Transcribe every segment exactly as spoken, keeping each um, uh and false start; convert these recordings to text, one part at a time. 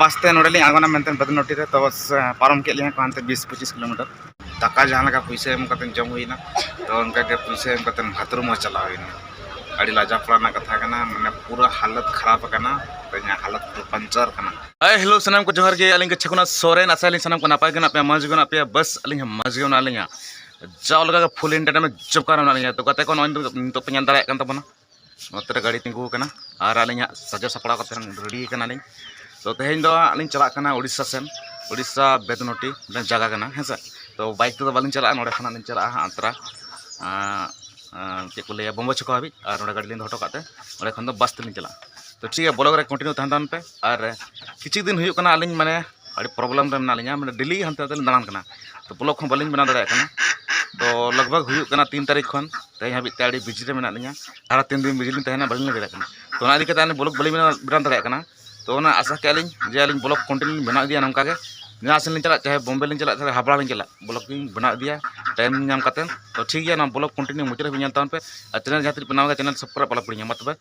ᱵᱟᱥ ᱛᱮ ᱱᱚᱰᱮ ᱞᱤᱧ ᱟᱬᱜᱚᱱᱟ ᱢᱮᱱᱛᱮ ᱵᱮᱫᱱᱚᱴᱤ ᱨᱮ, ᱛᱚ ᱵᱟᱥ, ᱮ, ᱯᱟᱨᱚᱢ ᱠᱮᱫ ᱞᱤᱧᱟ ᱠᱚ ᱦᱟᱱᱛᱮ ᱵᱤᱥ ᱯᱚᱸᱪᱤᱥ ᱠᱤᱞᱳᱢᱤᱴᱟᱨ᱾ ᱫᱟᱠᱟ ᱡᱟᱦᱟᱸ ᱞᱮᱠᱟ ᱯᱩᱭᱥᱟᱹ ᱮᱢ ᱠᱟᱛᱮ ᱡᱚᱢ ᱦᱩᱭᱱᱟ, ᱛᱚ ᱚᱱᱠᱟ ᱜᱮ ᱯᱩᱭᱥᱟᱹ ᱮᱢ ᱠᱟᱛᱮ ᱵᱟᱛᱷᱨᱩᱢ ᱦᱚᱸ ᱪᱟᱞᱟᱣ ᱦᱩᱭᱱᱟ᱾ ᱟᱹᱰᱤ ᱞᱟᱡᱟᱣ ᱯᱟᱲᱟ ᱨᱮᱱᱟᱜ ᱠᱟᱛᱷᱟ ᱠᱟᱱᱟ, ᱢᱟᱱᱮ ᱯᱩᱨᱟᱹ ᱦᱟᱞᱚᱛ ᱠᱷᱟᱨᱟᱯ ᱟᱠᱟᱱᱟ, ᱛᱚ ᱤᱧᱟᱹᱜ ᱦᱟᱞᱚᱛ ᱯᱩᱨᱟᱹ ᱯᱟᱧᱪᱟᱨ ᱟᱠᱟᱱᱟ᱾ ᱦᱟᱭ, ᱦᱮᱞᱳ, ᱥᱟᱱᱟᱢ ᱠᱚ ᱡᱚᱦᱟᱨ ᱜᱮ᱾ ᱟᱹᱞᱤᱧ ᱜᱮ ᱪᱷᱮᱠᱩᱱᱟ ᱥᱚᱨᱮᱱ᱾ ᱟᱥᱟᱭᱟᱞᱤᱧ ᱥᱟᱱᱟᱢ ᱠᱚ ᱱᱟᱯᱟᱭ ᱜᱮ ᱢᱮᱱᱟᱜ ᱯᱮᱭᱟ, ᱢᱚᱡᱽ ᱜᱮ ᱢᱮᱱᱟᱜ ᱯᱮᱭᱟ᱾ ᱵᱟᱥ ᱟᱹᱞᱤᱧ ᱦᱚᱸ ᱢᱚᱡᱽ ᱜᱮ ᱢᱮᱱᱟᱜ ᱞᱤᱧᱟ, ᱡᱟᱣ ᱞᱮᱠᱟ ᱜᱮ ᱯᱷᱩᱞ ᱮᱱᱴᱟᱨᱴᱮᱱᱢᱮᱱᱴ ᱡᱚᱵ ᱠᱟᱨ ᱢᱮᱱᱟᱜ ᱞᱤᱧᱟ᱾ ᱛᱚ ᱜᱟᱛᱮ ᱠᱚ, ᱱᱚᱜᱼᱚᱭ ᱱᱤᱛᱚᱜ, ᱱᱤᱛᱚᱜ ᱯᱮ ᱧᱮᱞ ᱫᱟᱲᱮᱭᱟᱜ ᱠᱟᱱ ᱛᱟᱵᱚᱱᱟ, ᱱᱚᱛᱮ ᱨᱮ ᱜᱟᱹᱰᱤ ᱛᱤᱸᱜᱩ ᱟᱠᱟᱱᱟ ᱟᱨ ᱟᱹᱞᱤᱧ ᱦᱟᱸᱜ ᱥᱟᱡᱟᱣ ᱥᱟᱯᱲᱟᱣ ᱠᱟᱛᱮ ᱨᱮᱰᱤ ᱟᱠᱟᱱᱟᱞᱤᱧ᱾ ᱛᱚ ᱛᱮᱦᱮᱧ ᱫᱚ ᱦᱟᱸᱜ ᱞᱤᱧ ᱪᱟᱞᱟᱜ ᱠᱟᱱᱟ ᱩᱲᱤᱥᱥᱟ ᱥᱮᱱ, ᱩᱲᱤᱥᱥᱟ ᱵᱮᱫᱱᱚᱴᱤ ᱢᱤᱫᱴᱟᱝ ᱡᱟᱭᱜᱟ ᱠᱟᱱᱟ, ᱦᱮᱸ ᱥᱮ᱾ ᱛᱚ ᱵᱟᱭᱤᱠ ᱛᱮᱫᱚ ᱵᱟᱹᱞᱤᱧ ᱪᱟᱞᱟᱜᱼᱟ, ᱱᱚᱸᱰᱮ ᱠᱷᱚᱱᱟᱜ ᱞᱤᱧ ᱪᱟᱞᱟᱜᱼᱟ ᱦᱟᱸᱜ ᱟᱛᱨᱟ, ᱟᱸ, ᱟᱸ, ᱪᱮᱫ ᱠᱚ ᱞᱟᱹᱭᱟ, ᱵᱚᱢᱵᱚ ᱪᱷᱚᱠᱚ ᱦᱟᱹᱵᱤᱡ, ᱟᱨ ᱱᱚᱸᱰᱮ ᱜᱟᱹᱰᱤ ᱞᱤᱧ ᱫᱚᱦᱚ ᱦᱚᱴᱚ ᱠᱟᱜ ᱛᱮ ᱚᱸᱰᱮ ᱠᱷᱚᱱ ᱫᱚ ᱵᱟᱥ ᱛᱮᱞᱤᱧ ᱪᱟᱞᱟᱜᱼᱟ᱾ ᱛᱚ ᱴᱷᱤᱠ ᱜᱮᱭᱟ, ᱵᱞᱚᱜ ᱨᱮ ᱠᱚᱱᱴᱤᱱᱤᱭᱩ ᱛᱟᱦᱮᱱ ᱛᱟᱵᱚᱱ ᱯᱮ᱾ ᱟᱨ ᱠᱤᱪᱷᱩ ᱫᱤᱱ ᱦᱩᱭᱩᱜ ᱠᱟᱱᱟ ᱟᱹᱞᱤᱧ ᱢᱟᱱᱮ ᱟᱹᱰᱤ ᱯᱨᱚᱵᱞᱮᱢ ᱨᱮ ᱢᱮᱱᱟᱜ ᱞᱤᱧᱟ, ᱢᱟᱱᱮ ᱰᱮᱞᱤ ᱦᱟᱱᱛᱮ ᱱᱟᱛᱮ ᱞᱤᱧ ᱫᱟᱬᱟᱱ ᱠᱟᱱᱟ, ᱛᱚ ᱵᱞᱚᱜ ᱦᱚᱸ ᱵᱟᱹᱞᱤᱧ ᱵᱮᱱᱟᱣ ᱫᱟᱲᱮᱭᱟᱜ ᱠᱟᱱᱟ᱾ ᱛᱚ ᱞᱟᱜᱽ ᱵᱷᱟᱜᱽ ᱦᱩᱭᱩᱜ ᱠᱟᱱᱟ ᱛᱤᱱ ᱛᱟᱹᱨᱤᱠᱷ ᱠᱷᱚᱱ ᱛᱮᱦᱮᱧ ᱦᱟᱹᱵᱤᱡ ᱛᱮ ᱟᱹᱰᱤ ᱵᱤᱡᱤ ᱨᱮ ᱢᱮᱱᱟᱜ ᱞᱤᱧᱟ, ᱟᱨ ᱛᱤᱱ ᱫᱤᱱ ᱵᱤᱡᱤ ᱞᱤᱧ ᱛᱟᱦᱮᱱᱟ ᱵᱟᱹᱞᱤᱧ ᱞᱟᱹᱭ ᱫᱟᱲᱮᱭᱟᱜ ᱠᱟᱱᱟ᱾ ᱛᱚ ᱚᱱᱟ ᱤᱫᱤ ᱠᱟᱛᱮ ᱟᱹᱞᱤᱧ ᱵᱞᱚᱜ ᱵᱟᱹᱞᱤᱧ ᱵᱮᱱᱟᱣ ᱵᱮᱱᱟᱣ ᱫᱟᱲᱮᱭᱟᱜ ᱠᱟᱱᱟ᱾ ᱛᱚ ᱚᱱᱟ ᱟᱥᱟ ᱠᱮᱜᱼᱟ ᱞᱤᱧ ᱡᱮ ᱟᱹᱞᱤᱧ ᱵᱞᱚᱜ ᱠᱚᱱᱴᱤᱱᱤᱭᱩ ᱞᱤᱧ ᱵᱮᱱᱟᱣ ᱤᱫᱤᱭᱟ ᱱᱚᱝᱠᱟ ᱜᱮ, ᱡᱟᱦᱟᱸ ᱥᱮᱫ ᱞᱤᱧ ᱪᱟᱞᱟᱜ, ᱪᱟᱦᱮ ᱵᱳᱢᱵᱮ ᱞᱤᱧ ᱪᱟᱞᱟᱜ, ᱪᱟᱦᱮ ᱦᱟᱵᱲᱟ ᱞᱤᱧ ᱪᱟᱞᱟᱜ, ᱵᱞᱚᱜ ᱞᱤᱧ ᱵᱮᱱᱟᱣ ᱤᱫᱤᱭᱟ ᱴᱟᱭᱤᱢ ᱧᱟᱢ ᱠᱟᱛᱮ᱾ ᱛᱚ ᱴᱷᱤᱠ ᱜᱮᱭᱟ, ᱱᱚᱣᱟ ᱵᱞᱚᱜ ᱠᱚᱱᱴᱤᱱᱤᱭᱩ ᱢᱩᱪᱟᱹᱫ ᱦᱟᱹᱵᱤᱡ ᱧᱮᱞ ᱛᱟᱵᱚᱱ ᱯᱮ, ᱟᱨ ᱪᱮᱱᱮᱞ ᱡᱟᱦᱟᱸ ᱛᱤᱱᱟᱹᱜ ᱯᱮ ᱱᱟᱣᱟ ᱜᱮᱭᱟ, ᱪᱮᱱᱮᱞ ᱥᱟᱵᱥᱠᱨᱟᱭᱤᱵ ᱟᱞᱚ ᱯᱮ ᱦᱤᱲᱤᱧᱟ᱾ ᱢᱟ ᱛᱚᱵᱮ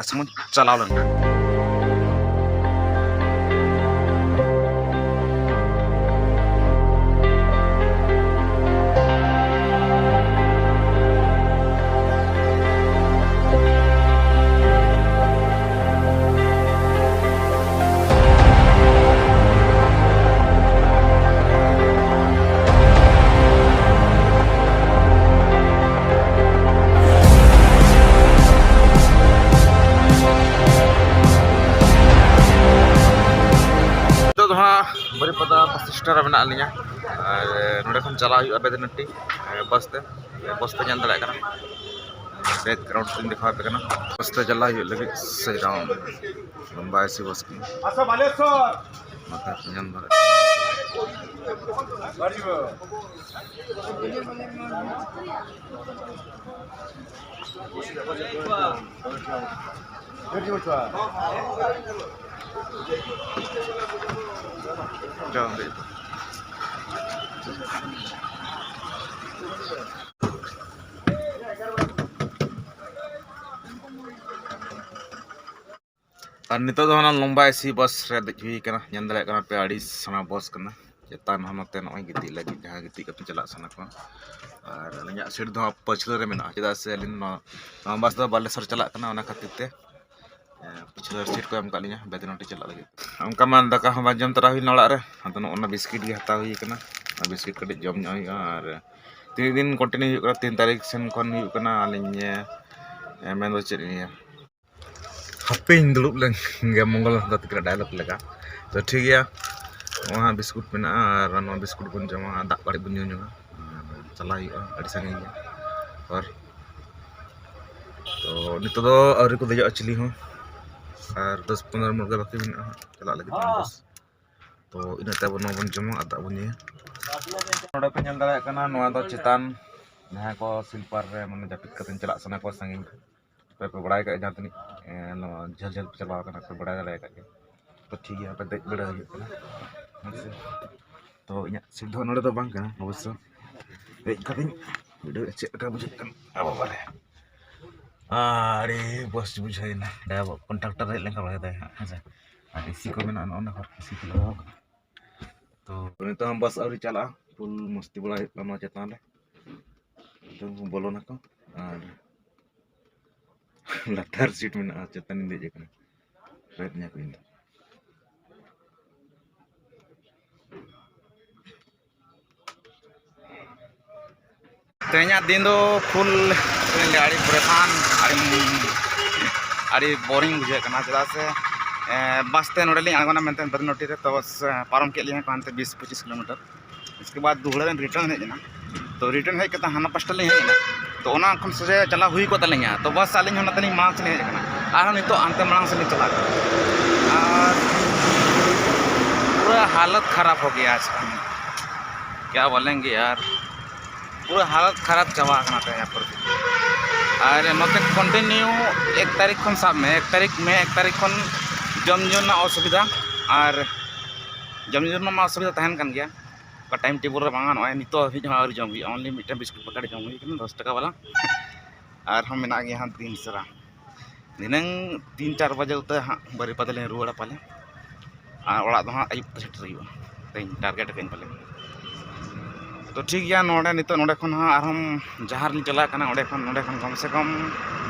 ᱟᱥᱢᱩᱱ ᱪᱟᱞᱟᱣ ᱞᱮᱱ ᱜᱮ᱾ ᱱᱤᱛᱚᱜ ᱫᱚ ᱦᱟᱸᱜ ᱵᱟᱹᱨᱤᱯᱟᱫᱟ ᱵᱟᱥ ᱥᱴᱮᱱᱰ ᱨᱮ ᱢᱮᱱᱟᱜ ᱞᱤᱧᱟ, ᱟᱨ ᱱᱚᱸᱰᱮ ᱠᱷᱚᱱ ᱪᱟᱞᱟᱜ ᱦᱩᱭᱩᱜᱼᱟ ᱵᱮᱫᱱᱟᱴᱤ, ᱮ, ᱵᱟᱥ ᱛᱮ, ᱵᱟᱥ ᱯᱮ ᱧᱮᱞ ᱫᱟᱲᱮᱭᱟᱜ ᱠᱟᱱᱟ᱾ ᱵᱮᱠᱜᱨᱟᱣᱩᱱᱰ ᱛᱮᱧ ᱫᱮᱠᱷᱟᱣ ᱟᱯᱮ ᱠᱟᱱᱟ᱾ ᱵᱟᱥ ᱛᱮ ᱪᱟᱞᱟᱜ ᱦᱩᱭᱩᱜ ᱞᱟᱹᱜᱤᱫ ᱥᱟᱹᱭᱨᱟᱢ ᱞᱚᱢᱵᱟ ᱮᱥᱤ ᱵᱟᱥ ᱠᱟᱱᱟ᱾ ᱱᱚᱛᱮ ᱯᱮ ᱧᱮᱞ ᱫᱟᱲᱮᱭᱟᱜ ᱠᱟᱱᱟ᱾ ᱟᱨ ᱱᱤᱛᱚᱜ ᱫᱚ ᱚᱱᱟ ᱞᱚᱢᱵᱟ ᱮᱥᱤ ᱵᱟᱥ ᱨᱮ ᱫᱮᱡ ᱦᱩᱭ ᱠᱟᱱᱟ᱾ ᱧᱮᱞ ᱫᱟᱲᱮᱭᱟᱜ ᱠᱟᱱᱟ ᱯᱮ, ᱟᱹᱰᱤ ᱥᱮᱬᱟ ᱵᱟᱥ ᱠᱟᱱᱟ᱾ ᱪᱮᱛᱟᱱ ᱦᱚᱸ ᱱᱚᱛᱮ ᱱᱚᱜᱼᱚᱭ ᱜᱤᱛᱤᱡ ᱞᱟᱹᱜᱤᱫ, ᱡᱟᱦᱟᱸ ᱜᱤᱛᱤᱡ ᱠᱟᱛᱮ ᱪᱟᱞᱟᱜ ᱥᱟᱱᱟ ᱠᱚᱣᱟ᱾ ᱟᱨ ᱟᱹᱞᱤᱧᱟᱜ ᱥᱤᱴ ᱫᱚ ᱦᱟᱸᱜ ᱯᱟᱹᱪᱷᱞᱟᱹ ᱨᱮ ᱢᱮᱱᱟᱜᱼᱟ, ᱪᱮᱫᱟᱜ ᱥᱮ ᱟᱹᱞᱤᱧ ᱱᱚᱣᱟ, ᱱᱚᱣᱟ ᱵᱟᱥ ᱫᱚ ᱵᱟᱞᱮᱥᱚᱨ ᱪᱟᱞᱟᱜ ᱠᱟᱱᱟ, ᱚᱱᱟ ᱠᱷᱟᱹᱛᱤᱨ ᱛᱮ ᱯᱟᱹᱪᱷᱞᱟᱹ ᱥᱤᱴ ᱠᱚ ᱮᱢ ᱟᱠᱟᱫ ᱞᱤᱧᱟ ᱵᱮᱫᱱᱚᱴᱤ ᱪᱟᱞᱟᱜ ᱞᱟᱹᱜᱤᱫ᱾ ᱚᱱᱠᱟ ᱢᱟ ᱫᱟᱠᱟ ᱦᱚᱸ ᱵᱟᱝ ᱡᱚᱢ ᱛᱚᱨᱟ ᱦᱩᱭ ᱞᱮᱱᱟ ᱚᱲᱟᱜ ᱨᱮ᱾ ᱟᱫᱚ ᱱᱚᱜᱼᱚ ᱱᱟ ᱵᱤᱥᱠᱤᱴ ᱜᱮ ᱦᱟᱛᱟᱣ ᱦᱩᱭ ᱠᱟᱱᱟ᱾ ᱚᱱᱟ ᱵᱤᱥᱠᱤᱴ ᱠᱟᱹᱴᱤᱡ ᱡᱚᱢ ᱧᱚᱜ ᱦᱩᱭᱩᱜᱼᱟ᱾ ᱟᱨ ᱛᱤᱱ ᱫᱤᱱ ᱠᱚᱱᱴᱤᱱᱤᱭᱩ ᱦᱩᱭᱩᱜ ᱠᱟᱱᱟ, ᱛᱤᱱ ᱛᱟᱹᱨᱤᱠᱷ ᱥᱮᱱ ᱠᱷᱚᱱ ᱦᱩᱭᱩᱜ ᱠᱟᱱᱟ᱾ ᱟᱹᱞᱤᱧ, ᱮ, ᱢᱮᱱᱫᱚ ᱪᱮᱫ ᱤᱧ ᱞᱟᱹᱭᱟ, ᱦᱟᱯᱮᱧ ᱫᱩᱲᱩᱵ ᱞᱮᱱ ᱜᱮ ᱢᱚᱝᱜᱚᱞ ᱦᱟᱸᱥᱫᱟ ᱛᱟᱹᱠᱤᱱᱟᱜ ᱰᱟᱭᱞᱚᱜ ᱞᱮᱠᱟ᱾ ᱛᱚ ᱴᱷᱤᱠ ᱜᱮᱭᱟ, ᱱᱚᱣᱟ ᱵᱤᱥᱠᱩᱴ ᱢᱮᱱᱟᱜᱼᱟ ᱟᱨ ᱱᱚᱣᱟ ᱵᱤᱥᱠᱩᱴ ᱵᱚᱱ ᱡᱚᱢᱟ, ᱫᱟᱜ ᱠᱚ ᱠᱟᱹᱴᱤᱡ ᱵᱚᱱ ᱧᱩ ᱧᱚᱜᱟ᱾ ᱟᱨ ᱪᱟᱞᱟᱜ ᱦᱩᱭᱩᱜᱼᱟ, ᱟᱹᱰᱤ ᱥᱟᱺᱜᱤᱧ ᱜᱮᱭᱟ ᱦᱚᱨ᱾ ᱛᱚ ᱱᱤᱛᱚᱜ ᱫᱚ ᱟᱹᱣᱨᱤ ᱠᱚ ᱫᱮᱡᱚᱜᱼᱟ ᱪᱤᱞᱤ ᱦᱚᱸ, ᱟᱨ ᱫᱚᱥ ᱯᱚᱱᱨᱚ ᱢᱤᱱᱤᱴ ᱜᱮ ᱵᱟᱹᱠᱤ ᱢᱮᱱᱟᱜᱼᱟ ᱪᱟᱞᱟᱜ ᱞᱟᱹᱜᱤᱫ ᱵᱟᱥ᱾ ᱛᱚ ᱤᱱᱟᱹ ᱛᱟᱭᱚᱢ ᱱᱚᱣᱟ ᱵᱚᱱ ᱡᱚᱢᱟ ᱟᱨ ᱫᱟᱜ ᱵᱚᱱ ᱧᱩᱭᱟ᱾ ᱱᱚᱰᱮ ᱯᱮ ᱧᱮᱞ ᱫᱟᱲᱮᱭᱟᱜ ᱠᱟᱱᱟ, ᱱᱚᱣᱟ ᱫᱚ ᱪᱮᱛᱟᱱ, ᱡᱟᱦᱟᱸᱭ ᱠᱚ ᱥᱤᱞᱯᱟᱨ ᱨᱮ ᱢᱟᱱᱮ ᱡᱟᱹᱯᱤᱫ ᱠᱟᱛᱮ ᱪᱟᱞᱟᱜ ᱥᱟᱱᱟ ᱠᱚᱣᱟ ᱥᱟᱺᱜᱤᱧ, ᱟᱯᱮ ᱯᱮ ᱵᱟᱲᱟᱭ ᱠᱟᱜᱼᱟ ᱡᱟᱦᱟᱸ ᱛᱤᱱᱟᱹᱜ, ᱮ, ᱱᱚᱣᱟ ᱡᱷᱟᱹᱞ ᱡᱷᱟᱹᱞ ᱯᱮ ᱪᱟᱞᱟᱣ ᱠᱟᱱᱟ, ᱯᱮ ᱵᱟᱲᱟᱭ ᱫᱟᱲᱮ ᱟᱠᱟᱫ ᱜᱮᱭᱟ᱾ ᱛᱚ ᱴᱷᱤᱠ ᱜᱮᱭᱟ, ᱟᱯᱮ ᱫᱮᱡ ᱵᱟᱲᱟ ᱦᱩᱭᱩᱜ ᱠᱟᱱᱟ, ᱦᱮᱸ ᱥᱮ᱾ ᱛᱚ ᱤᱧᱟᱹᱜ ᱥᱤᱴ ᱫᱚ ᱱᱚᱰᱮ ᱫᱚ ᱵᱟᱝ ᱠᱟᱱᱟ ᱚᱵᱚᱥᱥᱚ᱾ ᱫᱮᱡ ᱠᱟᱛᱮᱧ ᱵᱤᱰᱟᱹᱣ ᱪᱮᱫ ᱞᱮᱠᱟ ᱵᱩᱡᱷᱟᱹᱜ ᱠᱟᱱᱟ᱾ ᱟ ᱵᱟᱵᱟ ᱨᱮ, ᱟᱹᱰᱤ ᱵᱮᱥ ᱵᱩᱡᱷᱟᱹᱣ ᱮᱱᱟ᱾ ᱰᱟᱭᱵᱚᱨ ᱠᱚᱱᱴᱟᱠᱴᱟᱨ ᱦᱮᱡ ᱞᱮᱱᱠᱷᱟᱱ ᱵᱷᱟᱜᱮ ᱛᱟᱭ ᱦᱟᱸᱜ, ᱦᱮᱸ ᱥᱮ᱾ ᱟᱨ ᱮᱥᱤ ᱠᱚ ᱢᱮᱱᱟᱜᱼᱟ, ᱱᱚᱜᱼᱚ ᱱᱚᱣᱟ ᱠᱚᱨᱮ ᱮᱥᱤ ᱠᱚ ᱞᱟᱜᱟᱣ ᱠᱟᱱᱟ᱾ ᱛᱚ ᱱᱤᱛᱚᱜ ᱦᱚᱸ ᱵᱟᱥ ᱟᱹᱣᱨᱤ ᱪᱟᱞᱟᱜᱼᱟ, ᱯᱷᱩᱞ ᱢᱚᱥᱛᱤ ᱵᱟᱲᱟ ᱦᱩᱭᱩᱜ ᱠᱟᱱᱟ ᱱᱚᱣᱟ ᱪᱮᱛᱟᱱ ᱨᱮ᱾ ᱱᱤᱛᱚᱝ ᱦᱚᱸ ᱵᱚᱞᱚᱱᱟᱠᱚ ᱟᱨ ᱞᱟᱛᱟᱨ ᱥᱤᱴ ᱢᱮᱱᱟᱜᱼᱟ, ᱪᱮᱛᱟᱱᱤᱧ ᱫᱮᱡ ᱟᱠᱟᱱᱟ, ᱨᱮᱫ ᱤᱧᱟ ᱠᱚ ᱤᱧ ᱫᱚ᱾ ᱛᱮᱦᱮᱧᱟᱜ ᱫᱤᱱ ᱫᱚ ᱯᱷᱩᱞ ᱟᱹᱰᱤ ᱯᱚᱨᱮᱥᱟᱱ, ᱟᱹᱰᱤ, ᱟᱹᱰᱤ ᱵᱳᱨᱤᱝ ᱵᱩᱡᱷᱟᱹᱜ ᱠᱟᱱᱟ, ᱪᱮᱫᱟᱜ ᱥᱮ, ᱮ, ᱵᱟᱥ ᱛᱮ ᱱᱚᱰᱮ ᱞᱤᱧ ᱟᱬᱜᱚᱱᱟ ᱢᱮᱱᱛᱮ ᱵᱮᱫᱱᱚᱴᱤ ᱨᱮ, ᱛᱚ ᱵᱟᱥ, ᱮ, ᱯᱟᱨᱚᱢ ᱠᱮᱫ ᱞᱤᱧᱟ ᱠᱚ ᱦᱟᱱᱛᱮ ᱵᱤᱥ ᱯᱚᱸᱪᱤᱥ ᱠᱤᱞᱳᱢᱤᱴᱟᱨ᱾ ᱤᱥᱠᱮ ᱵᱟᱫ ᱫᱩᱦᱲᱟᱹ ᱞᱤᱧ ᱨᱤᱴᱟᱨᱱ ᱦᱮᱡ ᱮᱱᱟ᱾ ᱛᱚ ᱨᱤᱴᱟᱨᱱ ᱦᱮᱡ ᱠᱟᱛᱮ ᱦᱟᱱᱟ ᱯᱟᱥᱴᱟ ᱞᱤᱧ ᱦᱮᱡ ᱮᱱᱟ, ᱛᱚ ᱚᱱᱟ ᱠᱷᱚᱱ ᱥᱚᱡᱷᱮ ᱪᱟᱞᱟᱣ ᱦᱩᱭ ᱠᱚᱜ ᱛᱟᱹᱞᱤᱧᱟ, ᱛᱚ ᱵᱟᱥ ᱟᱹᱞᱤᱧ ᱦᱚᱸ ᱱᱚᱛᱮ ᱞᱤᱧ ᱢᱟᱲᱟᱝ ᱥᱮᱫ ᱞᱤᱧ ᱦᱮᱡ ᱟᱠᱟᱱᱟ, ᱟᱨᱦᱚᱸ ᱱᱤᱛᱚᱜ ᱦᱟᱱᱛᱮ ᱢᱟᱲᱟᱝ ᱥᱮᱫ ᱞᱤᱧ ᱪᱟᱞᱟᱜ ᱠᱟᱱᱟ᱾ ᱟᱨ ᱯᱩᱨᱟᱹ ᱦᱟᱞᱚᱛ ᱠᱷᱟᱨᱟᱯ ᱦᱳ ᱜᱮᱭᱟ ᱟᱡ ᱠᱟ, ᱠᱭᱟ ᱵᱚᱞᱮᱝᱜᱮ ᱭᱟᱨ, ᱯᱩᱨᱟᱹ ᱦᱟᱞᱚᱛ ᱠᱷᱟᱨᱟᱯ ᱪᱟᱵᱟ ᱟᱠᱟᱱᱟ ᱛᱮᱦᱮᱧ ᱯᱩᱨᱟᱹ᱾ ᱟᱨ ᱱᱚᱛᱮ ᱠᱚᱱᱴᱤᱱᱤᱭᱩ ᱮᱠ ᱛᱟᱹᱨᱤᱠᱷ ᱠᱷᱚᱱ ᱥᱟᱵ ᱢᱮ, ᱮᱠ ᱛᱟᱹᱨᱤᱠᱷ ᱢᱮ, ᱮᱠ ᱛᱟᱹᱨᱤᱠᱷ ᱠᱷᱚᱱ ᱡᱚᱢ ᱧᱩ ᱨᱮᱱᱟᱜ ᱚᱥᱩᱵᱤᱫᱷᱟ, ᱟᱨ ᱡᱚᱢ ᱧᱩ ᱨᱮᱱᱟᱜ ᱢᱟ ᱚᱥᱩᱵᱤᱫᱷᱟ ᱛᱟᱦᱮᱱ ᱠᱟᱱ ᱜᱮᱭᱟ, ᱚᱠᱟ ᱴᱟᱭᱤᱢ ᱴᱮᱵᱚᱞ ᱨᱮ ᱵᱟᱝᱟ᱾ ᱱᱚᱜᱼᱚᱭ ᱱᱤᱛᱚᱜ ᱦᱟᱹᱵᱤᱡ ᱦᱚᱸ ᱟᱹᱣᱨᱤ ᱡᱚᱢ ᱦᱩᱭᱩᱜᱼᱟ, ᱚᱱᱞᱤ ᱢᱤᱫᱴᱮᱱ ᱵᱤᱥᱠᱩᱴ ᱯᱮᱠᱮᱴ ᱡᱚᱢ ᱦᱩᱭ ᱠᱟᱱᱟ ᱫᱚᱥ ᱴᱟᱠᱟ ᱵᱟᱞᱟ, ᱟᱨᱦᱚᱸ ᱢᱮᱱᱟᱜ ᱜᱮᱭᱟ ᱦᱟᱸᱜ ᱫᱤᱱ ᱥᱟᱨᱟ᱾ ᱫᱷᱤᱱᱟᱹᱝ ᱛᱤᱱ ᱪᱟᱨ ᱵᱟᱡᱮ ᱩᱛᱟᱹᱨ ᱦᱟᱸᱜ ᱵᱟᱹᱨᱤᱯᱟᱫᱟ ᱞᱤᱧ ᱨᱩᱣᱟᱹᱲᱟ ᱯᱟᱞᱮ᱾ ᱟᱨ ᱚᱲᱟᱜ ᱫᱚ ᱦᱟᱸᱜ ᱟᱹᱭᱩᱵ ᱛᱮ ᱥᱮᱴᱮᱨ ᱦᱩᱭᱩᱜᱼᱟ, ᱛᱮᱦᱮᱧ ᱴᱟᱨᱜᱮᱴ ᱟᱠᱟᱫᱟᱹᱧ ᱯᱟᱞᱮ᱾ ᱛᱚ ᱴᱷᱤᱠ ᱜᱮᱭᱟ, ᱱᱚᱰᱮ ᱱᱤᱛᱚᱜ ᱱᱚᱰᱮ ᱠᱷᱚᱱ ᱦᱟᱸᱜ ᱟᱨᱦᱚᱸ ᱡᱟᱦᱟᱸ ᱨᱮᱞᱤᱧ ᱪᱟᱞᱟᱜ ᱠᱟᱱᱟ, ᱚᱸᱰᱮ ᱠᱷᱚᱱ ᱱᱚᱰᱮ ᱠᱷᱚᱱ ᱠᱚᱢ ᱥᱮ ᱠᱚᱢ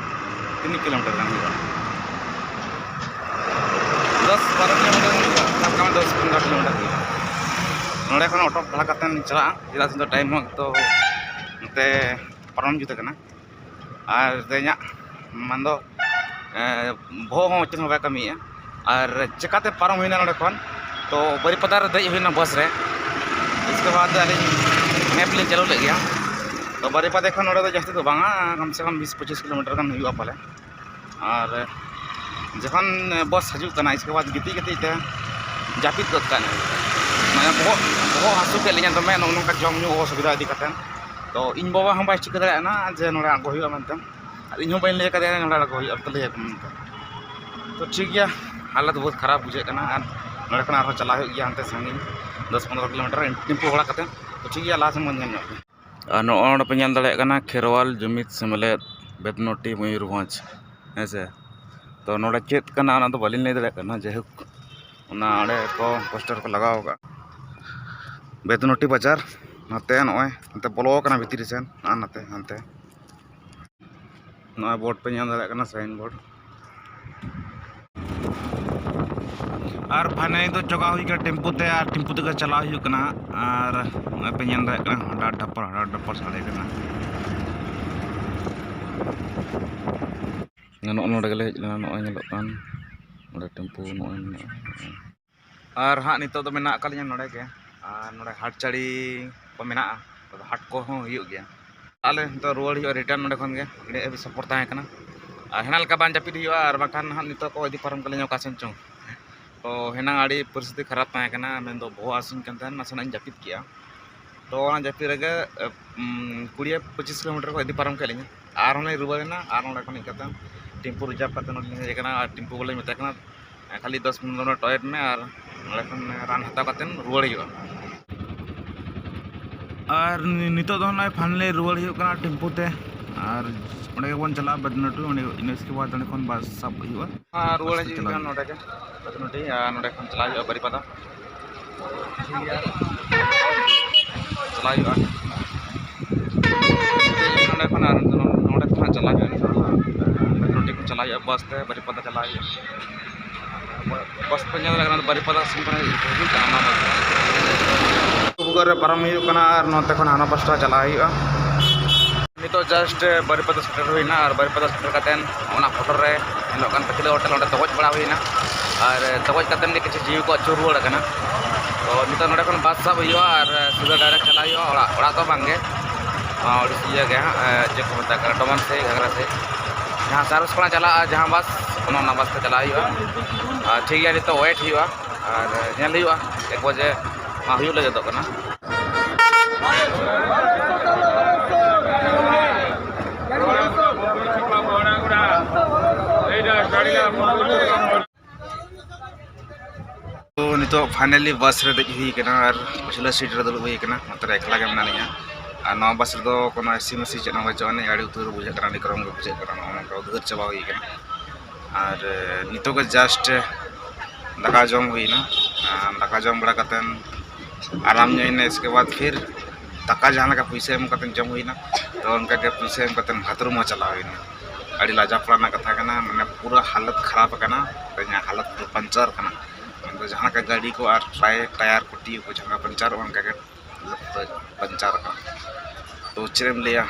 ᱛᱤᱱᱟᱹᱜ ᱠᱤᱞᱳᱢᱤᱴᱟᱨ ᱜᱟᱱ ᱦᱩᱭᱩᱜᱼᱟ? ᱫᱚᱥ ᱵᱟᱨᱚ ᱠᱤᱞᱳᱢᱤᱴᱟᱨ ᱜᱟᱱ ᱦᱩᱭᱩᱜᱼᱟ, ᱥᱟᱵ ᱠᱟᱜ ᱢᱮ ᱫᱚᱥ ᱯᱚᱱᱨᱚ ᱠᱤᱞᱳᱢᱤᱴᱟᱨ ᱦᱩᱭᱩᱜᱼᱟ᱾ ᱱᱚᱰᱮ ᱠᱷᱚᱱ ᱚᱴᱳ ᱵᱷᱟᱲᱟ ᱠᱟᱛᱮ ᱞᱤᱧ ᱪᱟᱞᱟᱜᱼᱟ, ᱪᱮᱫᱟᱜ ᱥᱮ ᱱᱤᱛᱚᱜ ᱴᱟᱭᱤᱢ ᱦᱚᱸ ᱮᱠᱛᱚ ᱱᱚᱛᱮ ᱯᱟᱨᱚᱢ ᱡᱩᱛ ᱟᱠᱟᱱᱟ᱾ ᱟᱨ ᱛᱮᱦᱮᱧᱟᱜ ᱢᱮᱱᱫᱚ, ᱮᱸ, ᱵᱚᱦᱚᱜ ᱦᱚᱸ ᱪᱮᱫ ᱦᱚᱸ ᱵᱟᱭ ᱠᱟᱹᱢᱤᱭᱮᱫᱼᱟ᱾ ᱟᱨ ᱪᱮᱠᱟᱛᱮ ᱯᱟᱨᱚᱢ ᱦᱩᱭᱱᱟ ᱱᱚᱰᱮ ᱠᱷᱚᱱ? ᱛᱚ ᱵᱟᱹᱨᱤᱯᱟᱫᱟ ᱨᱮ ᱫᱮᱡ ᱦᱩᱭᱱᱟ ᱵᱟᱥ ᱨᱮ᱾ ᱤᱥᱠᱮ ᱵᱟᱫ ᱟᱹᱞᱤᱧ ᱢᱮᱯ ᱞᱤᱧ ᱪᱟᱹᱞᱩ ᱞᱮᱫ ᱜᱮᱭᱟ᱾ ᱛᱚ ᱵᱟᱹᱨᱤᱯᱟᱫᱟ ᱠᱷᱚᱱ ᱱᱚᱰᱮ ᱫᱚ ᱡᱟᱹᱥᱛᱤ ᱫᱚ ᱵᱟᱝᱟ, ᱠᱚᱢ ᱥᱮ ᱠᱚᱢ ᱵᱤᱥ ᱯᱚᱸᱪᱤᱥ ᱠᱤᱞᱳᱢᱤᱴᱟᱨ ᱜᱟᱱ ᱦᱩᱭᱩᱜᱼᱟ ᱯᱟᱞᱮ᱾ ᱟᱨ ᱡᱚᱠᱷᱚᱱ ᱵᱟᱥ ᱦᱤᱡᱩᱜ ᱠᱟᱱᱟ, ᱤᱥᱠᱮ ᱵᱟᱫ ᱜᱤᱛᱤᱡ ᱜᱤᱛᱤᱡ ᱛᱮ ᱡᱟᱹᱯᱤᱫ ᱜᱚᱫ ᱠᱟᱜᱼᱟ᱾ ᱢᱟᱱᱮ ᱵᱚᱦᱚᱜ, ᱵᱚᱦᱚᱜ ᱦᱟᱹᱥᱩ ᱠᱮᱫ ᱞᱤᱧᱟ ᱫᱚᱢᱮ, ᱱᱚᱜᱼᱚ ᱱᱚᱝᱠᱟ ᱡᱚᱢ ᱧᱩ ᱚᱥᱩᱵᱤᱫᱷᱟ ᱤᱫᱤ ᱠᱟᱛᱮ᱾ ᱛᱚ ᱤᱧ ᱵᱟᱵᱟ ᱦᱚᱸ ᱵᱟᱭ ᱪᱤᱠᱟᱹ ᱫᱟᱲᱮᱭᱟᱜ ᱠᱟᱱᱟ ᱡᱮ ᱱᱚᱰᱮ ᱟᱬᱜᱚ ᱦᱩᱭᱩᱜᱼᱟ ᱢᱮᱱᱛᱮ, ᱟᱨ ᱤᱧ ᱦᱚᱸ ᱵᱟᱹᱧ ᱞᱟᱹᱭ ᱠᱟᱫᱮᱭᱟ ᱱᱚᱰᱮ ᱟᱬᱜᱚ ᱦᱩᱭᱩᱜᱼᱟ, ᱟᱯᱮ ᱞᱟᱹᱭ ᱟᱠᱚ ᱢᱮᱱᱛᱮ᱾ ᱛᱚ ᱴᱷᱤᱠ ᱜᱮᱭᱟ, ᱦᱟᱞᱚᱛ ᱵᱚᱦᱩᱛ ᱠᱷᱟᱨᱟᱯ ᱵᱩᱡᱷᱟᱹᱜ ᱠᱟᱱᱟ, ᱟᱨ ᱱᱚᱰᱮ ᱠᱷᱚᱱ ᱟᱨᱦᱚᱸ ᱪᱟᱞᱟᱜ ᱦᱩᱭᱩᱜ ᱜᱮᱭᱟ ᱦᱟᱱᱛᱮ ᱥᱟᱺᱜᱤᱧ, ᱫᱚᱥ ᱯᱚᱱᱨᱚ ᱠᱤᱞᱳᱢᱤᱴᱟᱨ ᱴᱮᱢᱯᱩ ᱵᱷᱟᱲᱟ ᱠᱟᱛᱮ᱾ ᱛᱚ ᱴᱷᱤᱠ ᱜᱮᱭᱟ, ᱞᱟᱦᱟ ᱥᱮᱱ ᱵᱚᱱ ᱧᱮᱞ ᱧᱚᱜ ᱜᱮᱭᱟ᱾ ᱟᱨ ᱱᱚᱜᱼᱚᱭ ᱱᱚᱰᱮ ᱯᱮ ᱧᱮᱞ ᱫᱟᱲᱮᱭᱟᱜ ᱠᱟᱱᱟ, ᱠᱷᱮᱨᱣᱟᱞ ᱡᱩᱢᱤᱫ ᱥᱮᱢᱞᱮᱫ, ᱵᱮᱫᱱᱚᱴᱤ, ᱢᱚᱭᱩᱨᱵᱷᱚᱸᱡᱽ, ᱦᱮᱸ ᱥᱮ᱾ ᱛᱚ ᱱᱚᱰᱮ ᱪᱮᱫ ᱠᱟᱱᱟ ᱚᱱᱟ ᱫᱚ ᱵᱟᱹᱞᱤᱧ ᱞᱟᱹᱭ ᱫᱟᱲᱮᱭᱟᱜ ᱠᱟᱱᱟ, ᱡᱟᱭᱦᱳᱠ ᱚᱱᱟ ᱚᱸᱰᱮ ᱠᱚ ᱯᱳᱥᱴᱟᱨ ᱠᱚ ᱞᱟᱜᱟᱣ ᱟᱠᱟᱫᱼᱟ᱾ ᱵᱮᱫᱱᱚᱴᱤ ᱵᱟᱡᱟᱨ, ᱱᱚᱛᱮ ᱱᱚᱜᱼᱚᱭ ᱱᱚᱛᱮ ᱵᱚᱞᱚ ᱟᱠᱟᱱᱟ ᱵᱷᱤᱛᱨᱤ ᱥᱮᱱ, ᱟᱨ ᱱᱚᱛᱮ ᱦᱟᱱᱛᱮ ᱱᱚᱜᱼᱚᱭ ᱵᱳᱨᱰ ᱯᱮ ᱧᱮᱞ ᱫᱟᱲᱮᱭᱟᱜ ᱠᱟᱱᱟ, ᱥᱟᱭᱤᱱ ᱵᱳᱨᱰ᱾ ᱟᱨ ᱯᱷᱟᱭᱱᱟᱞᱤ ᱫᱚ ᱪᱚᱜᱟᱣ ᱦᱩᱭ ᱠᱟᱱᱟ ᱴᱮᱢᱯᱩ ᱛᱮ, ᱟᱨ ᱴᱮᱢᱯᱩ ᱛᱮᱜᱮ ᱪᱟᱞᱟᱣ ᱦᱩᱭᱩᱜ ᱠᱟᱱᱟ᱾ ᱟᱨ ᱱᱚᱜᱼᱚᱭ ᱯᱮ ᱧᱮᱞ ᱫᱟᱲᱮᱭᱟᱜ ᱠᱟᱱᱟ, ᱦᱟᱰᱟᱨ ᱰᱷᱟᱯᱚᱨ, ᱦᱟᱰᱟᱨ ᱰᱷᱟᱯᱚᱨ ᱥᱟᱰᱮ ᱠᱟᱱᱟ᱾ ᱱᱚᱜᱼᱚ ᱱᱚᱰᱮ ᱜᱮᱞᱮ ᱦᱮᱡ ᱞᱮᱱᱟ, ᱱᱚᱜᱼᱚᱭ ᱧᱮᱞᱚᱜ ᱠᱟᱱ ᱱᱚᱰᱮ ᱴᱮᱢᱯᱩ ᱱᱚᱜᱼᱚᱭ ᱢᱮᱱᱟᱜᱼᱟ᱾ ᱟᱨ ᱦᱟᱸᱜ ᱱᱤᱛᱚᱜ ᱫᱚ ᱢᱮᱱᱟᱜ ᱟᱠᱟᱫ ᱞᱤᱧᱟ ᱱᱚᱰᱮ ᱜᱮ, ᱟᱨ ᱱᱚᱰᱮ ᱦᱟᱴ ᱪᱟᱹᱲᱤ ᱠᱚ ᱢᱮᱱᱟᱜᱼᱟ, ᱛᱚᱵᱮ ᱦᱟᱴ ᱠᱚᱦᱚᱸ ᱦᱩᱭᱩᱜ ᱜᱮᱭᱟ᱾ ᱟᱞᱮ ᱱᱤᱛᱚᱜ ᱨᱩᱣᱟᱹᱲ ᱦᱩᱭᱩᱜᱼᱟ ᱨᱤᱴᱟᱨᱱ ᱱᱚᱰᱮ ᱠᱷᱚᱱ ᱜᱮ, ᱟᱹᱰᱤ ᱦᱮᱵᱤ ᱥᱚᱯᱚᱨ ᱛᱟᱦᱮᱸ ᱠᱟᱱᱟ᱾ ᱟᱨ ᱦᱮᱱᱟᱝ ᱞᱮᱠᱟ ᱵᱟᱝ ᱡᱟᱹᱯᱤᱫ ᱦᱩᱭᱩᱜᱼᱟ, ᱟᱨ ᱵᱟᱝᱠᱷᱟᱱ ᱦᱟᱸᱜ ᱱᱤᱛᱚᱜ ᱠᱚ ᱤᱫᱤ ᱯᱟᱨᱚᱢ ᱠᱟᱞᱤᱧᱟ ᱚᱠᱟ ᱥᱮᱱ ᱪᱚᱝ᱾ ᱛᱚ ᱦᱮᱱᱟᱝ ᱟᱹᱰᱤ ᱯᱚᱨᱤᱥᱛᱷᱤᱛᱤ ᱠᱷᱟᱨᱟᱯ ᱛᱟᱦᱮᱸ ᱠᱟᱱᱟ, ᱢᱮᱱᱫᱚ ᱵᱚᱦᱚᱜ ᱦᱟᱹᱥᱩᱧ ᱠᱟᱱ ᱛᱟᱦᱮᱸᱱ, ᱱᱟᱥᱮᱱᱟᱜ ᱤᱧ ᱡᱟᱹᱯᱤᱫ ᱠᱮᱜᱼᱟ᱾ ᱛᱚ ᱚᱱᱟ ᱡᱟᱹᱯᱤᱫ ᱨᱮᱜᱮ, ᱩᱢ, ᱠᱩᱲᱤ ᱯᱚᱸᱪᱤᱥ ᱠᱤᱞᱳᱢᱤᱴᱟᱨ ᱠᱚ ᱤᱫᱤ ᱯᱟᱨᱚᱢ ᱠᱮᱫ ᱞᱤᱧᱟ᱾ ᱟᱨᱦᱚᱸ ᱞᱤᱧ ᱨᱩᱣᱟᱹᱲ ᱮᱱᱟ, ᱟᱨ ᱱᱚᱸᱰᱮ ᱠᱷᱚᱱ ᱦᱮᱡ ᱠᱟᱛᱮ ᱴᱮᱢᱯᱩ ᱨᱤᱡᱟᱨᱵᱷ ᱠᱟᱛᱮ ᱱᱚᱸᱰᱮ ᱞᱤᱧ ᱦᱮᱡ ᱟᱠᱟᱱᱟ᱾ ᱟᱨ ᱴᱮᱢᱯᱩ ᱵᱟᱞᱟᱧ ᱢᱮᱛᱟᱭ ᱠᱟᱱᱟ, ᱠᱷᱟᱹᱞᱤ ᱫᱚᱥ ᱯᱚᱱᱨᱚ ᱢᱤᱱᱤᱴ ᱣᱮᱴ ᱢᱮ, ᱟᱨ ᱱᱚᱸᱰᱮ ᱠᱷᱚᱱ ᱨᱟᱱ ᱦᱟᱛᱟᱣ ᱠᱟᱛᱮ ᱨᱩᱣᱟᱹᱲ ᱦᱩᱭᱩᱜᱼᱟ᱾ ᱟᱨ ᱱᱤ-, ᱱᱤᱛᱚᱜ ᱫᱚ ᱱᱚᱜᱼᱚᱭ ᱯᱷᱟᱭᱱᱟᱞᱤ ᱨᱩᱣᱟᱹᱲ ᱦᱩᱭᱩᱜ ᱠᱟᱱᱟ ᱴᱮᱢᱯᱩ ᱛᱮ᱾ ᱟᱨ ᱚᱸᱰᱮ ᱜᱮᱵᱚᱱ ᱪᱟᱞᱟᱜᱼᱟ ᱵᱟᱫᱱᱚᱴᱩ, ᱚᱸᱰᱮ ᱤᱱᱟᱹ ᱤᱥᱠᱮ ᱵᱟᱫ ᱚᱸᱰᱮ ᱠᱷᱚᱱ ᱵᱟᱥ ᱥᱟᱵ ᱦᱩᱭᱩᱜᱼᱟ᱾ ᱟᱨ ᱨᱩᱣᱟᱹᱲ ᱵᱟᱥ ᱛᱮ ᱦᱤᱡᱩᱜ ᱪᱟᱞᱟᱜ ᱠᱟᱱᱟ ᱦᱩᱭᱩᱜᱼᱟ᱾ ᱱᱚᱸᱰᱮ ᱜᱮ ᱵᱟᱫᱱᱚᱴᱩ, ᱟᱨ ᱱᱚᱸᱰᱮ ᱠᱷᱚᱱ ᱪᱟᱞᱟᱜ ᱦᱩᱭᱩᱜᱼᱟ ᱵᱟᱨᱤᱯᱟᱫᱟ᱾ ᱪᱟᱞᱟᱜ ᱦᱩᱭᱩᱜᱼᱟ ᱱᱚᱸᱰᱮ ᱠᱷᱚᱱ, ᱟᱨ ᱱᱚᱸᱰᱮ ᱠᱷᱚᱱᱟᱜ ᱪᱟᱞᱟᱜ ᱦᱩᱭᱩᱜᱼᱟ ᱵᱟᱫᱱᱚᱴᱩ ᱠᱷᱚᱱ ᱪᱟᱞᱟᱜ ᱦᱩᱭᱩᱜᱼᱟ ᱵᱟᱥ ᱛᱮ ᱵᱟᱨᱤᱯᱟᱫᱟ ᱪᱟᱞᱟᱜ ᱦᱩᱭᱩᱜᱼᱟ᱾ ᱵᱟᱥ ᱯᱮ ᱧᱮᱞ ᱫᱟᱲᱮᱭᱟᱜ ᱠᱟᱱᱟ, ᱵᱟᱨᱤᱯᱟᱫᱟ ᱥᱮᱱ ᱠᱷᱚᱱ ᱦᱤᱡᱩᱜ ᱠᱟᱱᱟ ᱚᱱᱟ ᱵᱟᱥ᱾ ᱵᱷᱩᱜᱟᱹᱜ ᱨᱮ ᱯᱟᱨᱚᱢ ᱦᱩᱭᱩᱜ ᱠᱟᱱᱟ ᱟᱨ ᱱᱚᱛᱮ ᱠᱷᱚᱱ ᱦᱟᱱᱟ ᱯᱟᱥᱴᱟ ᱪᱟᱞᱟᱜ ᱦᱩᱭᱩᱜᱼᱟ᱾ ᱱᱤᱛᱚᱜ just ᱵᱟᱨᱤᱯᱟᱫᱟ ᱥᱮᱴᱮᱨ ᱦᱩᱭᱱᱟ ᱟᱨ ᱵᱟᱨᱤᱯᱟᱫᱟ ᱥᱮᱴᱮᱨ ᱠᱟᱛᱮᱫ ᱚᱱᱟ ᱯᱷᱳᱴᱳ ᱨᱮ ᱧᱮᱞᱚᱜ ᱠᱟᱱ ᱯᱟᱹᱪᱷᱞᱟᱹ ᱦᱳᱴᱮᱞ, ᱚᱸᱰᱮ ᱛᱚᱜᱚᱡ ᱵᱟᱲᱟ ᱦᱩᱭᱱᱟ᱾ ᱟᱨ ᱛᱚᱜᱚᱡ ᱠᱟᱛᱮᱫ ᱜᱮ ᱠᱤᱪᱷᱩ ᱡᱤᱣᱤ ᱠᱚ ᱟᱹᱪᱩᱨ ᱨᱩᱣᱟᱹᱲ ᱟᱠᱟᱱᱟ᱾ ᱛᱚ ᱱᱤᱛᱚᱜ ᱱᱚᱸᱰᱮ ᱠᱷᱚᱱ ᱵᱟᱥ ᱥᱟᱵ ᱦᱩᱭᱩᱜᱼᱟ ᱟᱨ ᱥᱤᱫᱷᱟᱹ direct ᱪᱟᱞᱟᱜ ᱦᱩᱭᱩᱜᱼᱟ ᱚᱲᱟᱜ᱾ ᱚᱲᱟᱜ ᱫᱚ ᱵᱟᱝᱜᱮ, ᱟᱸ, ᱤᱭᱟᱹ ᱜᱮ ᱦᱟᱸᱜ, ᱮ, ᱪᱮᱫ ᱠᱚ ᱢᱮᱛᱟᱜ ᱠᱟᱱᱟ, ᱰᱚᱢᱟᱱ ᱥᱮ ᱜᱷᱟᱜᱽᱨᱟ ᱥᱮ, ᱡᱟᱦᱟᱸ ᱥᱟᱨᱚᱥ ᱠᱷᱚᱱᱟᱜ ᱪᱟᱞᱟᱜᱼᱟ ᱡᱟᱦᱟᱸ ᱵᱟᱥ, ᱚᱱᱟ, ᱚᱱᱟ ᱵᱟᱥ ᱛᱮ ᱪᱟᱞᱟᱜ ᱦᱩᱭᱩᱜᱼᱟ᱾ ᱟᱨ ᱴᱷᱤᱠ ᱜᱮᱭᱟ, ᱱᱤᱛᱚᱜ wait ᱦᱩᱭᱩᱜᱼᱟ ᱟᱨ ᱧᱮᱞ ᱦᱩᱭᱩᱜᱼᱟ ᱮᱠ ᱵᱟᱡᱮ ᱢᱟ ᱦᱩᱭᱩᱜ ᱞᱟᱹᱜᱤᱫᱚᱜ ᱠᱟᱱᱟ᱾ ᱛᱚ ᱱᱤᱛᱚᱜ finally ᱵᱟᱥ ᱨᱮ ᱫᱮᱡ ᱦᱩᱭ ᱠᱟᱱᱟ ᱟᱨ ᱯᱟᱹᱪᱷᱞᱟᱹ seat ᱨᱮ ᱫᱩᱲᱩᱵ ᱦᱩᱭ ᱠᱟᱱᱟ, ᱱᱚᱛᱮ ᱨᱮ ᱮᱠᱞᱟ ᱜᱮ ᱢᱮᱱᱟᱜ ᱞᱤᱧᱟ᱾ ᱟᱨ ᱱᱚᱣᱟ ᱵᱟᱥ ᱨᱮᱫᱚ ᱠᱳᱱᱳ AC ᱢᱮᱥᱤ ᱪᱮᱫ ᱦᱚᱸ ᱵᱟᱹᱪᱩᱜ ᱟᱹᱱᱤᱡ, ᱟᱹᱰᱤ ᱩᱛᱟᱹᱨ ᱵᱩᱡᱷᱟᱹᱜ ᱠᱟᱱᱟ, ᱟᱹᱰᱤ ᱜᱚᱨᱚᱢ ᱜᱮ ᱵᱩᱡᱷᱟᱹᱜ ᱠᱟᱱᱟ, ᱱᱚᱜᱼᱚ ᱱᱚᱝᱠᱟ ᱩᱫᱽᱜᱟᱹᱨ ᱪᱟᱵᱟ ᱦᱩᱭ ᱠᱟᱱᱟ᱾ ᱟᱨ, ᱮ, ᱱᱤᱛᱚᱜ ᱜᱮ just ᱫᱟᱠᱟ ᱡᱚᱢ ᱦᱩᱭᱱᱟ᱾ ᱟᱨ ᱫᱟᱠᱟ ᱡᱚᱢ ᱵᱟᱲᱟ ᱠᱟᱛᱮᱱ ᱟᱨᱟᱢ ᱧᱚᱜ ᱮᱱᱟ, ᱤᱥᱠᱮ ᱵᱟᱫ ᱯᱷᱤᱨ ᱫᱟᱠᱟ ᱡᱟᱦᱟᱸ ᱞᱮᱠᱟ ᱯᱩᱭᱥᱟᱹ ᱮᱢ ᱠᱟᱛᱮ ᱡᱚᱢ ᱦᱩᱭᱱᱟ, ᱛᱚ ᱚᱱᱠᱟ ᱜᱮ ᱯᱩᱭᱥᱟᱹ ᱮᱢ ᱠᱟᱛᱮ ᱵᱟᱛᱷᱨᱩᱢ ᱦᱚᱸ ᱪᱟᱞᱟᱣ ᱦᱩᱭᱱᱟ᱾ ᱟᱹᱰᱤ ᱞᱟᱡᱟᱣ ᱯᱟᱲᱟ ᱨᱮᱱᱟᱜ ᱠᱟᱛᱷᱟ ᱠᱟᱱᱟ, ᱢᱟᱱᱮ ᱯᱩᱨᱟᱹ ᱦᱟᱞᱚᱛ ᱠᱷᱟᱨᱟᱯ ᱟᱠᱟᱱᱟ, ᱛᱮᱦᱮᱧᱟᱜ ᱦᱟᱞᱚᱛ ᱯᱩᱨᱟᱹ ᱯᱟᱧᱪᱟᱨ ᱟᱠᱟᱱᱟ᱾ ᱢᱮᱱᱫᱚ ᱡᱟᱦᱟᱸ ᱞᱮᱠᱟ ᱜᱟᱹᱰᱤ ᱠᱚ ᱟᱨ ᱴᱟᱭ-, ᱴᱟᱭᱟᱨ ᱠᱚ ᱴᱤᱭᱩ ᱠᱚ ᱡᱟᱦᱟᱸ ᱞᱮᱠᱟ ᱯᱟᱧᱪᱟᱨᱚᱜᱼᱟ, ᱚᱱᱠᱟ ᱜᱮ ᱦᱟᱞᱚᱛ ᱯᱩᱨᱟᱹ ᱯᱟᱧᱪᱟᱨ ᱟᱠᱟᱱᱟ᱾ ᱛᱚ ᱪᱮᱫ ᱮᱢ ᱞᱟᱹᱭᱟ,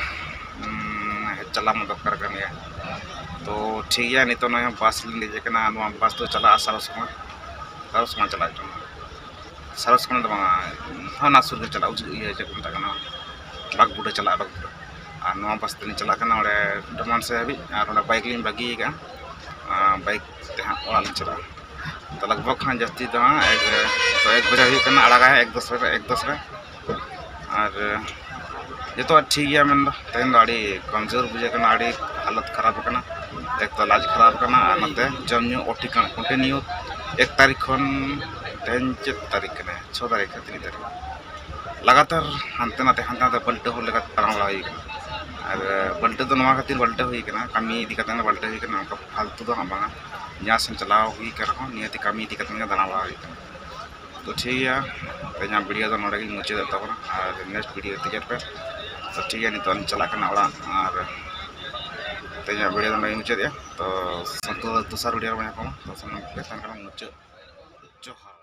ᱩᱸ, ᱪᱟᱞᱟᱣ ᱢᱟ ᱫᱚᱨᱠᱟᱨ ᱠᱟᱱ ᱜᱮᱭᱟ᱾ ᱛᱚ ᱴᱷᱤᱠ ᱜᱮᱭᱟ, ᱱᱤᱛᱚᱜ ᱱᱚᱜᱼᱚᱭ ᱵᱟᱥ ᱞᱤᱧ ᱫᱮᱡ ᱟᱠᱟᱱᱟ᱾ ᱱᱚᱣᱟ ᱵᱟᱥ ᱫᱚ ᱪᱟᱞᱟᱜᱼᱟ ᱥᱟᱨᱚᱥᱠᱷᱚᱱᱟ, ᱥᱟᱨᱚᱥᱠᱷᱚᱱᱟ ᱪᱟᱞᱟᱜ ᱠᱟᱱᱟ᱾ ᱥᱟᱨᱚᱥᱠᱷᱟᱱᱟ ᱫᱚ ᱵᱟᱝᱟ, ᱦᱚᱸ, ᱚᱱᱟ ᱥᱩᱨ ᱜᱮ ᱪᱟᱞᱟᱜᱼᱟ, ᱩᱡ-, ᱤᱭᱟᱹ, ᱪᱮᱫ ᱠᱚ ᱢᱮᱛᱟᱜ ᱠᱟᱱᱟ, ᱵᱟᱜᱽᱵᱩᱰᱟᱹ ᱪᱟᱞᱟᱜᱼᱟ, ᱵᱟᱜᱽᱵᱩᱰᱟᱹ᱾ ᱟᱨ ᱱᱚᱣᱟ ᱵᱟᱥ ᱛᱮᱞᱤᱧ ᱪᱟᱞᱟᱜ ᱠᱟᱱᱟ ᱚᱸᱰᱮ ᱰᱚᱢᱟᱱ ᱥᱮᱫ ᱦᱟᱹᱵᱤᱡ, ᱟᱨ ᱚᱸᱰᱮ bike ᱞᱤᱧ ᱵᱟᱹᱜᱤ ᱟᱠᱟᱫᱼᱟ, ᱟᱨ bike ᱛᱮ ᱦᱟᱸᱜ ᱚᱲᱟᱜ ᱞᱤᱧ ᱪᱟᱞᱟᱜᱼᱟ᱾ ᱛᱚ ᱞᱟᱜᱽ ᱵᱷᱟᱜᱽ ᱦᱟᱸᱜ ᱡᱟᱹᱥᱛᱤ ᱫᱚ ᱦᱟᱸᱜ ᱮᱠ, ᱛᱚ ᱮᱠ ᱵᱟᱡᱮ ᱦᱩᱭᱩᱜ ᱠᱟᱱᱟ, ᱟᱲᱟᱜᱟᱭ ᱮᱠ ᱫᱚᱥ ᱨᱮ, ᱮᱠ ᱫᱚᱥ ᱨᱮ᱾ ᱟᱨ ᱡᱚᱛᱚᱣᱟᱜ ᱴᱷᱤᱠ ᱜᱮᱭᱟ ᱢᱮᱱᱫᱚ, ᱛᱮᱦᱮᱧ ᱫᱚ ᱟᱹᱰᱤ ᱠᱚᱢᱡᱳᱨ ᱵᱩᱡᱷᱟᱹᱜ ᱠᱟᱱᱟ, ᱟᱹᱰᱤ ᱦᱟᱞᱚᱛ ᱠᱷᱟᱨᱟᱯ ᱟᱠᱟᱱᱟ, ᱮᱠ ᱛᱚ ᱞᱟᱡ ᱠᱷᱟᱨᱟᱯ ᱟᱠᱟᱱᱟ, ᱟᱨ ᱱᱚᱛᱮ ᱡᱚᱢ ᱧᱩ ᱚᱴᱤ ᱠᱟᱱᱟ continue᱾ ᱮᱠ ᱛᱟᱹᱨᱤᱠᱷ ᱠᱷᱚᱱ ᱛᱮᱦᱮᱧ ᱪᱮᱫ ᱛᱟᱹᱨᱤᱠᱷ ᱠᱟᱱᱟ? ᱪᱷᱚ ᱛᱟᱹᱨᱤᱠᱷ ᱥᱮ ᱛᱤᱱᱟᱹᱜ ᱛᱟᱹᱨᱤᱠᱷ? ᱞᱟᱜᱟᱛᱟᱨ ᱦᱟᱱᱛᱮ ᱱᱟᱛᱮ, ᱦᱟᱱᱛᱮ ᱱᱟᱛᱮ ᱯᱟᱞᱴᱟᱹ ᱦᱚᱲ ᱞᱮᱠᱟ ᱛᱟᱲᱟᱢ ᱵᱟᱲᱟ ᱦᱩᱭ ᱠᱟᱱᱟ᱾ ᱟᱨ ᱵᱟᱹᱞᱴᱟᱹ ᱫᱚ ᱱᱚᱣᱟ ᱠᱷᱟᱹᱛᱤᱨ ᱵᱟᱹᱞᱴᱟᱹ ᱦᱩᱭ ᱠᱟᱱᱟ, ᱠᱟᱹᱢᱤ ᱤᱫᱤ ᱠᱟᱛᱮ ᱵᱟᱹᱞᱴᱟᱹ ᱦᱩᱭ ᱠᱟᱱᱟ, ᱚᱱᱠᱟ ᱯᱷᱟᱞᱛᱩ ᱫᱚ ᱦᱟᱸᱜ ᱵᱟᱝᱟ᱾ ᱡᱟᱦᱟᱸ ᱥᱮᱫ ᱪᱟᱞᱟᱣ ᱦᱩᱭ ᱠᱟᱱ ᱨᱮᱦᱚᱸ ᱱᱤᱭᱟᱹᱛᱮ ᱠᱟᱹᱢᱤ ᱤᱫᱤ ᱠᱟᱛᱮ ᱜᱮ ᱫᱟᱬᱟ ᱵᱟᱲᱟ ᱦᱩᱭ ᱠᱟᱱᱟ᱾ ᱛᱚ ᱴᱷᱤᱠ ᱜᱮᱭᱟ, ᱛᱮᱦᱮᱧᱟᱜ ᱵᱷᱤᱰᱤᱭᱳ ᱫᱚ ᱱᱚᱰᱮ ᱜᱤᱧ ᱢᱩᱪᱟᱹᱫᱮᱫ ᱛᱟᱵᱚᱱᱟ, ᱟᱨ ᱱᱮᱠᱥᱴ ᱵᱷᱤᱰᱤᱭᱳ ᱛᱮᱜᱮ ᱯᱮ᱾ ᱛᱚ ᱴᱷᱤᱠ ᱜᱮᱭᱟ, ᱱᱤᱛᱚᱜ ᱞᱤᱧ ᱪᱟᱞᱟᱜ ᱠᱟᱱᱟ ᱚᱲᱟᱜ, ᱟᱨ ᱛᱮᱦᱮᱧᱟᱜ ᱵᱷᱤᱰᱤᱭᱳ ᱫᱚ ᱱᱚᱰᱮ ᱜᱤᱧ ᱢᱩᱪᱟᱹᱫᱮᱜᱼᱟ᱾ ᱛᱚ ᱥᱚᱱᱛᱳᱥ ᱫᱚᱥᱟᱨ ᱵᱷᱤᱰᱤᱭᱳ ᱨᱮᱵᱚᱱ ᱧᱟᱯᱟᱢᱟ᱾ ᱛᱚ ᱥᱟᱱᱟᱢ ᱠᱚ ᱛᱟᱦᱮᱱ ᱠᱟᱱᱟ ᱢᱩᱪᱟᱹᱫ ᱡᱚᱦᱟᱨ᱾